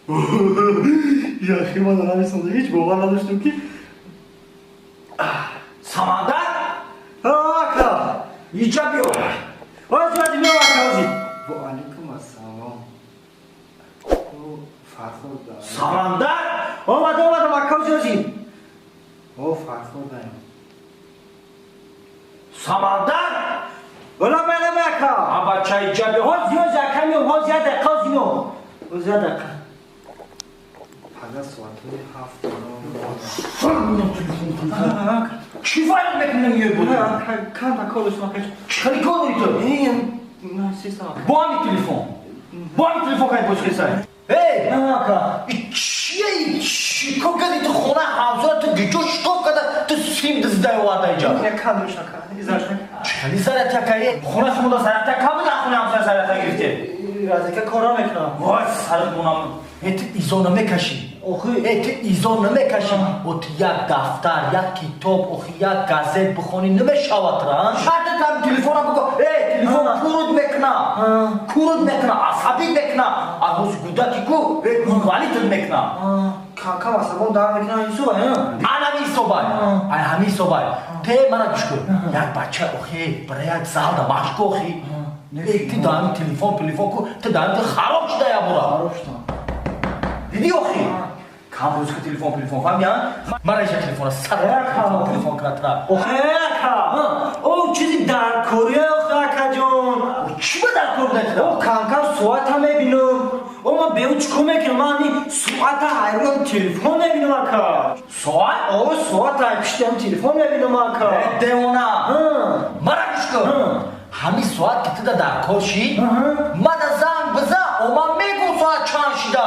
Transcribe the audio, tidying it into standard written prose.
Яхи, ман намесонда, ҳеҷ бовар надоштам, ки Самандар! Ака! Иҷа биё. Ози, ози биё, ака, ози. Ва алайкум ассалом. Фарход. Самандар! Омад, омадам, ака, ози, ози. О, Фарходаем. Самандар! Лабай, лабай, ака. А, бача, иҷа биё. Ози, ози, ака, миём, ҳози як дақиқа, ози миём. Ози як дақиқа. Пага соатҳои 7. Чӣ файд мекунем, ё буд? Канда кор доштам, ака. Чӣ хели кор дори ту? Бо ҳами телефон. Бо ҳами телефон кай бозхесай. Эй! Ака. Чие, чӣ кор кардӣ ту? Хона ҳамсоя ту гиҷо шитоб карда, ту сим диздай оварда иҷа. Канда доштам, ака. Чӣ хели зарята кае? Хона шумо да зарята кам буда, хонаи ҳамсоя зарята гирифте. Разика кора мекунам. Вой, сарат монам. Э, ту изо намекашӣ. Охи. Э, ту изо намекашӣ. О, ту як дафтар, як китоб, охи, як газет бихонӣ намешавад ра? Шарта там телефона буго. Э, телефон куруд мекуна. Куруд мекуна, асабӣ мекуна. А ҳоз гудаки ку, э, инвалидат мекуна. Кам асабон дар мекунам, ҳисоба. Ана ҳами ҳисобай. Ай, ҳами ҳисобай. Те мана гӯш кун. Як бача, охи, бара як залда машқ, охи. Э, ти даами телефон, телефон ку, ту даами ту хароб шуда ябора. Хароб шудам. Дидӣ, охи? Кам рӯз ки телефон, телефон, фаҳмида? Мара иша телефона сар телефон кунад тра. Охе, ака. О, чизи даркория, охе, акаҷон. Чӣ ба даркор буда туда? О, кам-кам соата мебинам. О, ман беу чӣ кор мекунам? Ман ани соата ҳайрон телефон мебинам, ака. Соат? О, соата пиштиам телефон мебинам, ака. Э, девона! Мара гӯш кун. Ҳамин соат ки туда даркор шид, мана занг бизан, о, ман мегӯм соат чанд шида.